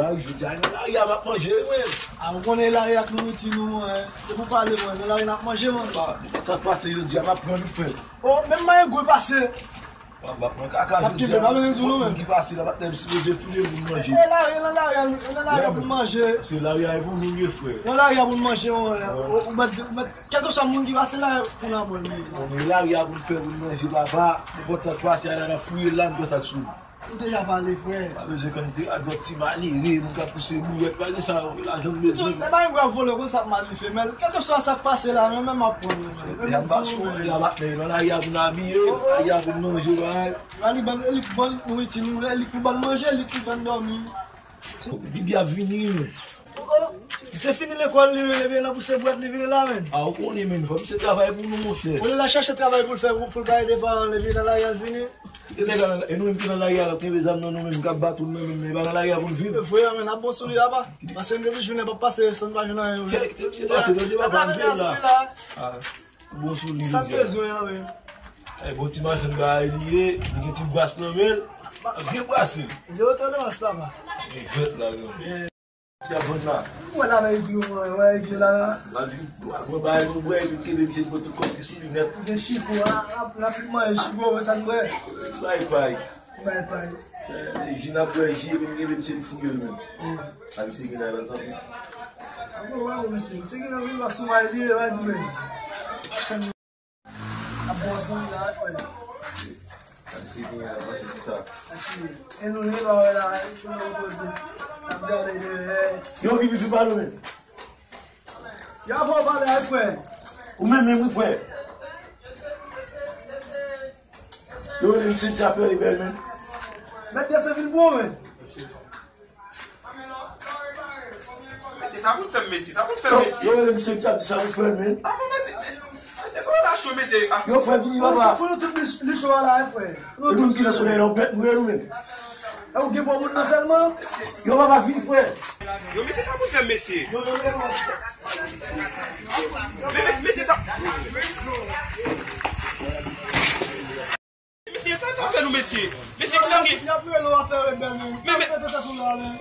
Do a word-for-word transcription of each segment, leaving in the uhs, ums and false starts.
Lari, jodi a, nan lari a m ap manje, wi, men. A, ou konnen lari ak nouriti nou, eh. Depi w pale, mwen, nan lari n ap manje, mwen. Sa k pase jodi a, m ap pran nou, frè. O, menm marengo pase. M ap pran kaka jodi a. Moun ki pase la, patnè, m sipoze fouye pou n manje. E lari, nan lari a, nan lari a pou n manje. Se lari a pou nou ye, frè. Nan lari a pou n manje, mwen. O, ou mèt, ou mèt, kèlkeswa moun ki pase la, pou n ap manje. Bon, men lari a pou n fè pou n manje, papa. Nenpòt sa k pase a, n ap fouye la, n pran sa k sou nou. Ou deja pale, frè. Pa bezwen kòmante ak dòt ti malere, moun k ap pouse bourèt, pa gen sa, lajan m bezwen. Lè bagay m pral vole, konn sa ap mal li fè, men kèlkeswa sa k pase la, men, men m ap pran l, men. Deja m pa sou la, patnè, nan lari a pou n abiye, lari a pou n manje, bagay. Li ban, li ban nouriti nou, li pou ban manje, li pou fè n dòmi. Bibi ap vini, men. O, o, se fini lekòl li, men, epi l ap pouse bourèt li vini la, men. A, ou konnen, men, fò misye travay pou nou, monchè. Olye l al chache travay pou l fè, pou, pou l bay de paran l, epi nan lari a l vini. Kite nèg la nan, e nou menm ki nan lari a k ap kenbe zam nan nou menm, k ap bat ou nan menm, e pa nan lari a pou n viv. Frè, men, n ap bon sou li, apa. Paske n te di jounen p ap pase san n pa jwenn anyen, wi. Kite, kite, kite, pase, tande, papa, m viv la. A, bon sou li, sa l bezwen an, wi. E bon ti machann bagay li ye, li gen ti bras nan men l, l ap byen brase. Zewo tolerans, papa. Egzak la, wi. Sa vann la. Mwen la avèk Iglo, mwen, mwen Iglo la, la. La vi, mwen bay nou bwè, epi kenbe misye pou tout kòb ki sou li nèt. Gen chiko, a, a, la fi manje chiko, mwen sa n bwè. Bay pay. Bay pay. Eh, ji n ap bwè, ji, epi m kenbe misye m fouye l menm. A, misye gen nan tanpri. A, bon, wè, misye, misye gen nan vin la sou may li, wè, di men. Ap bon sou li la, frè. Sa misye genyen la, mache konsa. E nou li la, wè la, e chou nan poze. Ap gade dèyè. Yo, Bibi, fin pale, men. Yo, fò w pale a, frè. Ou menm, menm, wi, frè. Yo, li, misye, misye ap fè li bèl, men. Mèt de se vin bon, men. Mesye, sa pou n fè m, mesye, sa pou n fè m, mesye. Yo, yo, mesye, sa pou n fè m, men. A, bon, mesye, mesye, mesye, sa w la cho, mesye. A. Yo, frè, vini, papa. Pou nou tout li, li cho a la, frè. E moun ki nan solèy la, ou bèt, nou, nou, men. E ou gen pou moun nan sèlman? Yo, papa, vini, frè. Yo, mesye, sa pou n fè m, mesye. Men, mesye, mesye, sa. Mesye, sa, sa fè nou, mesye? Mesye, ki sa gen? Men, men,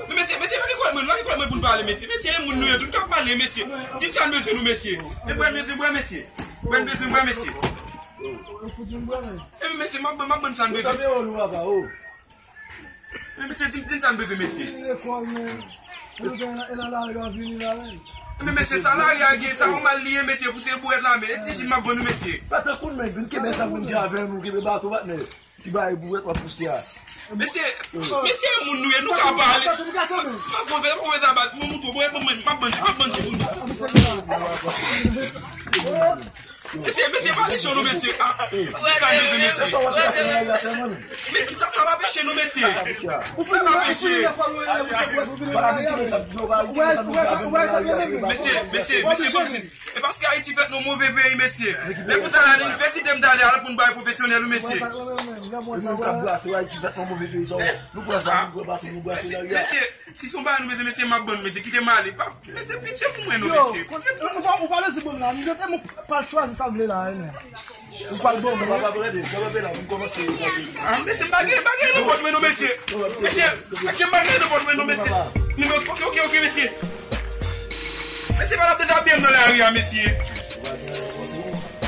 men, mesye, mesye, lage kòl mwen, lage kòl mwen pou n pale, mesye. Mesye, e moun nou ye, tout ka pale, mesye. Di m sa n bezwen nou, mesye. E bwè, mesye, bwè, mesye. Bwè, n bezwen bwè, mesye. E men, mesye, m ap ban, m ap ban sa n bezwen. Men, mesye, di m, di m sa n bezwen, mesye. Men, mesye, sa lari a gen, sa yon mal li ye, mesye, pou se bwè la, men. E ti jin m ap ban nou, mesye. Pa tankou n, men, vin kenbe sa moun ki avè nou, kenbe bato, patnè. Ki bay bouwèt w ap pouse a. Mesye, mesye, moun nou ye, nou ka pale. M ap pran, m ap pran sa bat, mwen mouton, mwen, mwen, m ap bandi, m ap bandi pou nou. Mesye, mesye, pale cho nou, mesye. A, a, sa mesye, mesye. Men ki sa, sa pa peche nou, mesye. Sa pa peche. Mesye, mesye, mesye, bon ti. E paske Ayiti fèt nan move peyi, mesye. E pou sa la, inivèsite m t ale a la pou n bay pwofesyonèl, wi, mesye. Mesye, si se yon bagay nou bezwen, mesye, m ap ban nou, mesye, kite m ale. Pa, mesye, pitye pou mwen, non, mesye. Ou pa, ou pa bezwen ban m la, nou mèt, e mwen pral chwazi sa m vle la, wi, men. Ou pral ban m, wi. A, mesye, m pa gen, m pa gen nan pòch mwen, non, mesye. Mesye, mesye, m pa gen nan pòch mwen, non, mesye. Nimewo, oke, oke, oke, mesye. Mesye, pa t ap dezabiye m nan lari a, mesye.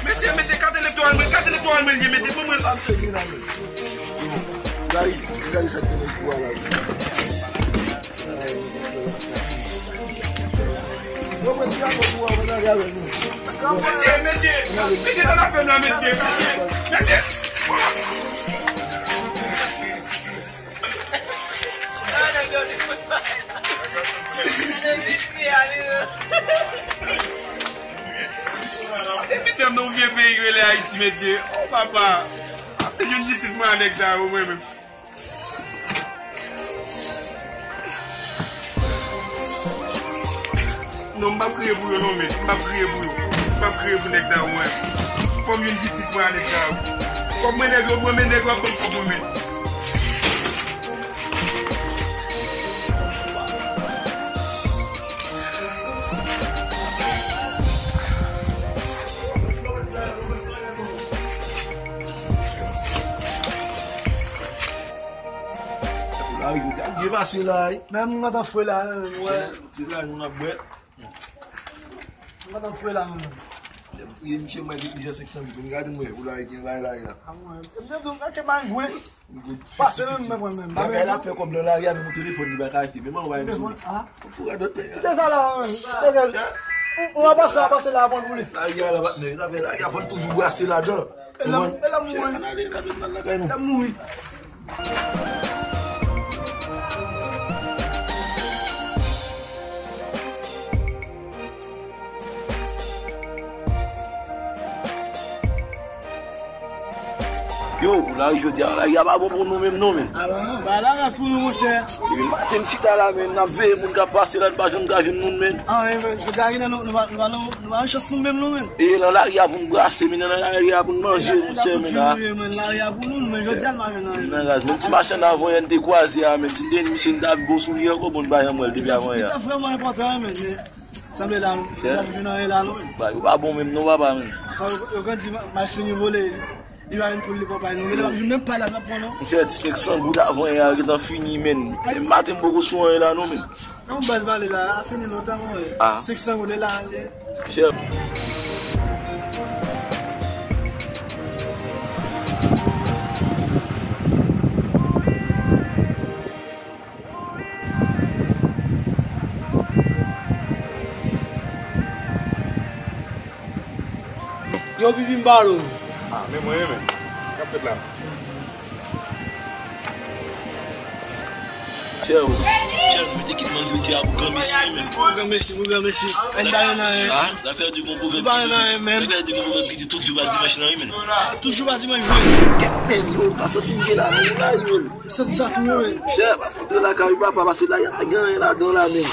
Mesye, mesye, kat elektoral mwen, kat elektoral mwen, mesye, pou mwen. Gade, gade sa k gen nan pouvwa la. Mesye, mesye, mesye, nan afè m la, mesye, mesye, mesye. Depi se m nan yon vye peyi ki rele Ayiti, mesye. O papa. M ap jwenn jistis mwen a nèg sa yo, mwen menm. Non, m p ap kriye pou yo, non, men. M p ap kriye pou yo. M p ap kriye pou nèg sa yo, mwen. Fò m jwenn jistis mwen a nèg sa yo. Kòb mwen nèg yo pran, men nèg yo ap ban m kòb mwen, men. Ay, yo, gad byen pase la, wi. Men m gentan fre la, wi. Ti la, nou n ap bwè. M gentan fre la, wi. Lè m fouye misye, m wè gen plizyè sèk san goud. Vin gade m wè, ou la, gen bagay la, la. Ah, mwen, m te di w, kèk bagay gwe. Pase menm, menm, menm. Bagay la fè kòb nan lari a, menm telefòn li pa ka achte. Menm an, wè, telefòn, ah. Fou radòt, men. Kite sa la, men. Bagay. Ou, ou va pase, va pase la, avan pou li. Lari a, la, patnè, sa fè lari a, fò n toujou brase ladan. E la, e la mouri. L ap mouri. Yo, lari jodi a, lari a pa bon pou nou menm non, men. A pa bon, ba la ras pou nou, monchè. Depi maten m chita la, men, n ap veye moun k ap pase la, n pa janm ka jwenn moun, men. An, men, jodi a, nou, nou, nou, nou, nou pa nan chans nou menm non, men. E nan lari a pou n brase, men nan lari a pou n manje, monchè, men la. Lari a pou nou, men jodi a n pa jwenn anyen. Nan raz, menm ti machann avan yè n te kwaze a, men ti deni misye n t ap bon sou li ankò, bon, n pa janm wè l depi avan yè. Li ta vrèman enpòtan, men, men sanble la, nou pa jwenn anyen la, non, men. Ba, yo pa bon menm, non, papa, men. Sa yo, yo konn di, ma, ma fini vole. Li pa vin pou li konpay nou. Genlè m ap jwenn menm pa la, n ap pran non. Monchè, ti senk san goud avan yè a gentan fini, men. E maten m poko sou anyen la, non, men. Non, baz, bale la, a fini lontan, mwen. Ah. Senk san goud la, ale. Chè. Yo, pipi m pale w. Ah, men mwen, men. K ap fèt la? Chè, chè, mwen te kit manje jodi a pou granmesi, men. Pou granmesi, pou granmesi. Ann ba yo nan, ah, zafè di bon pwovèb ki di, zafè di bon pwovèb ki di tout jou pa dimanch nan, wi, men. Tout jou pa dimanch, wi. Kèt, men, yo, pa santi m gen la, men, yo, la, yo. Santi sa tou, wi, men. Chè, pa kontre lakay, wi, papa, pase la, y a gen anyen ladan la, men.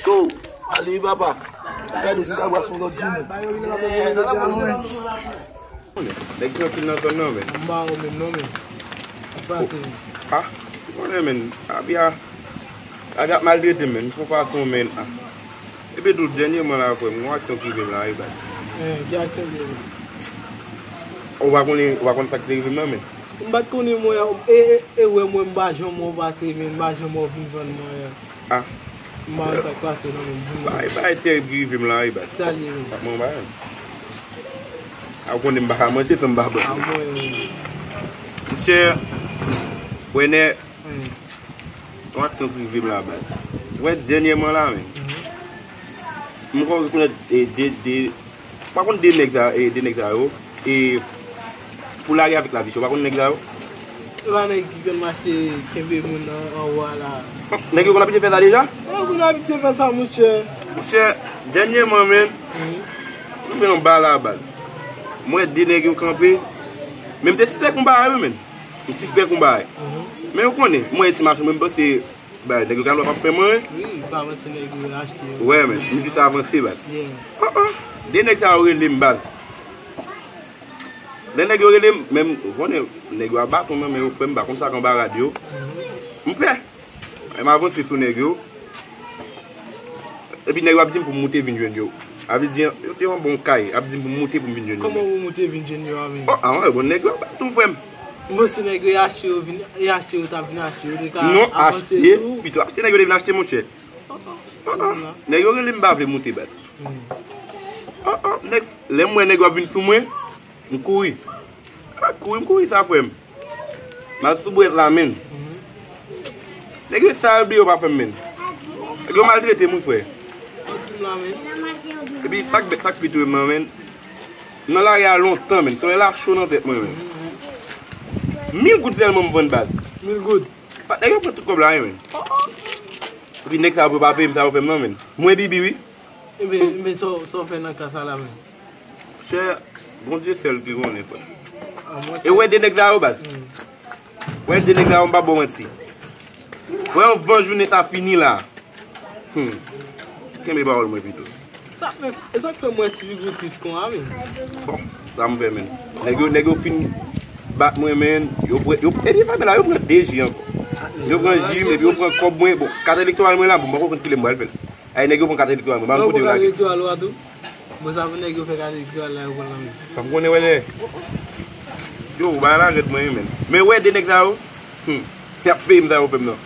Yo, ale, wi, papa. Gade, se ta bwa sou lòt jou, men. Nèg trankil nan zòn nan, men. M ba ou menm non, men. Ou pase, men. Ah, ou konnen, men. Abi a, abi ap maltrete m, men. M fon fason, men. Ah. Epi tou, dènyèman la, frè m, yon aksyon k rive m la, wi, baz. Eh, ki aksyon k rive? Ou pa konnen, ou pa konn sa k te rive m nan, men. M pa t konnen, mwen, e, e, e, wè, mwen, m pa janm wè w pase, men m pa janm wè w vin vann mwen. Ah. M pa konn sa k pase non, men di m. Bay, bay, tèrib ki rive m la, wi, baz. Sa l ye, men. Sa mwen, bay. A, ou konnen m pa ka manje san m pa bwè. A, mwen. Monchè, Wenè, hmm, yon aksyon k rive m la, baz. Wè, dènyèman la, men. Mhm. M kwè w rekonèt, e, de, de, pa konn de nèg sa, e, de nèg sa yo, e, pou lari avèk lavi chè, w pa konn nèg sa yo? Se pa nèg ki konn mache kenbe moun an, anwo a la? Nèg yo konn abitye fè sa deja? Yo konn abitye fè sa, monchè. Monchè, dènyèman, men, wi, m fè yon ba la, baz. M wè de nèg yo kanpe, men m te sispèk yon bagay, wi, men. M sispèk yon bagay. Mhm. Men ou konnen, mwen e ti machann, mwen m panse, bay, nèg yo ka lwa p ap fè m anyen. Wi, pa panse nèg yo achte yo. Wè, men, m jis avanse, baz. Yeah. Oh, oh. De nèg sa yo rele m, baz. Lè nèg yo rele m, men m, ou konnen, nèg yo a baton nan men yo, frè m, m pa konn sa k anba rad yo. Mhm. M pè. E m avanse sou nèg yo. Epi nèg yo ap di m pou m moute vin jwenn yo. Ap di, yo te yon bon kay, ap di m pou m moute pou m vin jwenn yo. Kòman ou moute vin jwenn yo a menm? Oh, ah, bon, nèg yo ap tou, frè m. Mwen se nèg yo achte yo vin, e achte yo t ap vin achte yo, te ka avanse sou ou. Non, achte, pito achte nèg yo te vin achte, monchè. Oh, oh. Nèg yo rele m pa vle moute, baz. Hmm. Oh, oh, nèg, lè m wè nèg yo ap vin sou mwen, m kouri. Ah, kouri, m kouri sa, frè m. M al sou brèt la, men. Mhm. Nèg yo sa yo bliye yo pa fè m, men. Nèg yo maltrete m, wi, frè. Epi sa k bèt, sa k pi touye m nan, men. M nan lari a lontan, men. Solèy la cho nan tèt mwen, men. Mhm. Mil goud sèlman m vann, baz. Mil goud? Patnè, yo pran tout kòb la, wi, men. Epi nèg sa yo pa peye m, sa yo fè m nan, men. Mwen bibi, wi. Ebyen, ebyen, sa w, sa w fè nan ka sa la menm? Chè, Bondye sèl ki konnen, frè. Ah, mwen... E wè de nèg sa yo, baz. Hmm. Wè de nèg sa yo, m pa ba w manti. Wè anvan jounen sa fini la. Hmm. Kenbe pawòl mwen pito. Sa fè, e sa k fè mwen ti figi w tris konsa, men. Bon, sa m fè, men. Nèg yo, nèg yo fin bat mwen, men. Yo pran, yo, epi sa la, yo pran de ji ankò. Yo pran ji m, epi yo pran kòb mwen. Bon, kat elektoral mwen la, bon, m poko konn kilè m pral fè l. Ay, nèg yo pran kat elektoral mwen, m pa konn kote yo lage. Kat elektoral ou a tou? Bon, sa pou nèg yo fè kat elektoral la, yo pran nan men. Sa m konnen, wè, lè. Yo, bagay la rèd mwen, men. Men wè de nèg sa yo, hmm, y ap peye m sa yo fè m nan.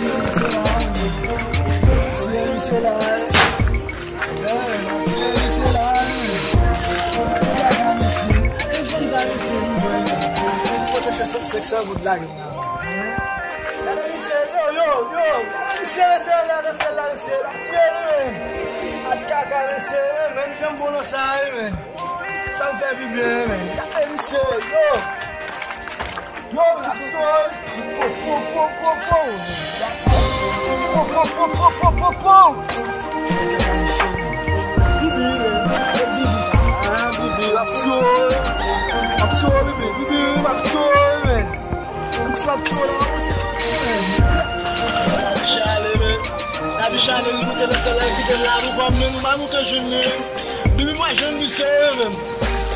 Ti misye la, wi. Ti misye la, wi. Yeah, man, ti misye la, wi. Gade misye. Gade fanm sa misye, wi, bro. Pote se sèk san goud la, wi. Gade misye, yo, yo, yo. Gade misye, mesye, gade sèl la, misye. L ap tiye nou, men. Ak kaka, mesye, menm jan m bon nan sa, wi, men. Sa m fè pi byen, men. Gade misye, yo. Yo, m ap tiye. Po, po, po, po, po. Po, po, po, po, po, po. Bibi, men. Bibi. Ah, Bibi, m ap tiye. M ap tiye, Bibi. Bibi, m ap tiye, men. Chale, men. Lavi chale, wi, moute nan sèl la, kite la, nou pa menm, nou pa moute jwenn li. Depi mwen jwenn misye, yo menm.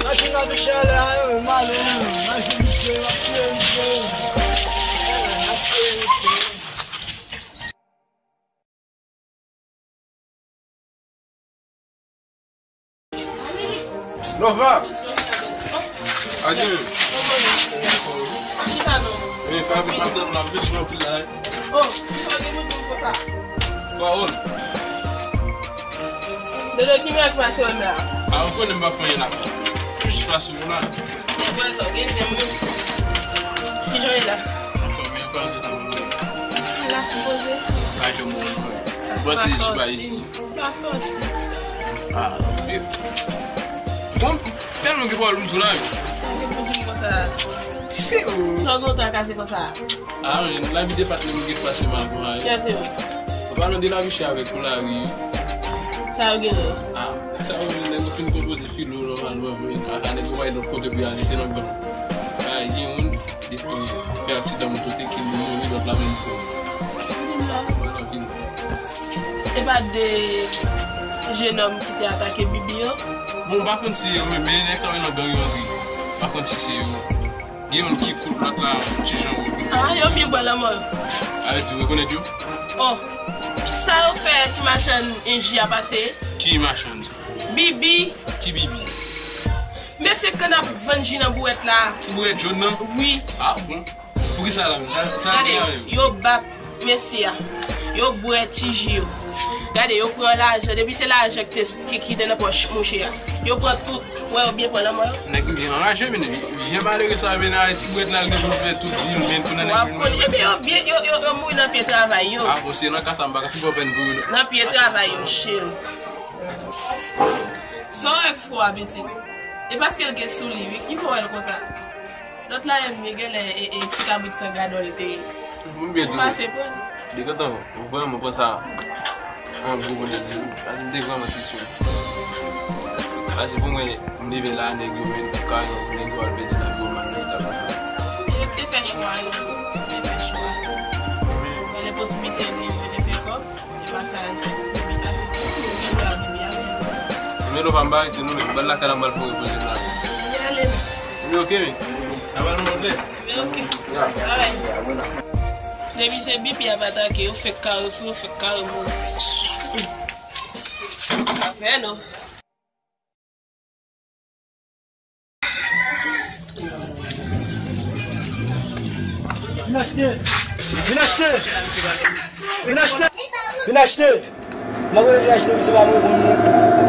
Mwen jwenn lavi chale a, yo menm, mwen jwenn misye, mwen jwenn misye. Mwen jwenn misye. Nova! Adieu. Chita non. Men, pa vin, pa vin, la, vin sou anpil la, eh. Oh, kisa w gen pou di m konsa? Pawòl. Dodo, ki miracle pase wè m la? A, ou konnen m pa fè anyen la. Jis pase w la. Mwen sa w gen zen wi. Kijan w ye la? Anfòm, yo pa gen tan mwen. La sipoze. Pa janm mwen. Mwen se isi pa isi. Pa sòti. Ah, ok. Bon, tèlman gen pawòl m sou la wi. Sa gen pou di m konsa. Sa w gen w trakaze konsa? Ah, men, lavi de patnè m gen pase m avan a. Kiyès se yo? An palan de lavi chè avèk yon lari. Sa yo genyen? Ah, sa yo nèg yo fin konpoze filo nòmalman, men kaka nèg yo pa gen lòt kote pou y ale, se nan gang. Ay, gen youn, li fè aksidan moto te kil li mouri, lòt la menm tou. Vwala, kil li. E pa de jenòm ki te atake Bibi yo? Bon, m pa konn si se yo menm, men nèg sa yo nan gang yo antre. M pa konn si se yo. Gen youn ki kout lòt la, ti jan ou. Ah, yo byen bwè lanmò yo. Ale di, rekonèt yo? Oh, sa yo fè ti machann ji a pase? Ki machann? Bibi. Ki Bibi? Mesye k konn ap vann ji nan bouwèt la. Ti bouwèt jòn nan? Wi. Ah, bon. Poukisa la menm? Sa, sa Gade, gen avè yo? Yo bat mesye a. Yo bwè ti ji yo. Gade, yo pran lajan. Depi se lajan ki te, ki, ki te nan pòch mouche a. Yo pran tout. Wè, yo byen pran lanmò yo. Nèg byen anraje, men vi-, vye malere sa, men nan ti bwèt la, li vin fè tout vi l, men tou nan nèg vin konn, epi yo byen, yo, yo, yo mouri nan pye travay yo. Ah, bon, se nan ka sa, m pa ka fè pèn pou yo. Nan pye travay yo, cheri. Sa w wè k fò a, pitit? E paske l gen sou li, wi, ki fè w wè l konsa. Lòt la menm, li genlè e, e ti kabrit san gadò l te ye. Mwen byen di w. Ou pase pran. Dekontan, ou vrèman pran sa an gwo bonè di wi. Paske m te vrèman triste wi. Paske pou mwen, m leve la, nèg yo vin pou kay yo, nèg yo al pèdi lavi yo, malere ta konsa. Yo te fè chwa yo, yo te fè chwa. Gen posiblite yo te, yo te fè kòb. Melo pa m pa rete non, men m pral lakay la, m pral pou repoze m la. Li oke, men. Sa va nou monte? Li oke. Alright. Depi se Bibi ap atake, yo fèk kare fou, yo fèk kare mouri. Pa fè non. Vin achte! Vin achte! Vin achte! Vin achte! M ap vin achte, misye pa reponn mwen.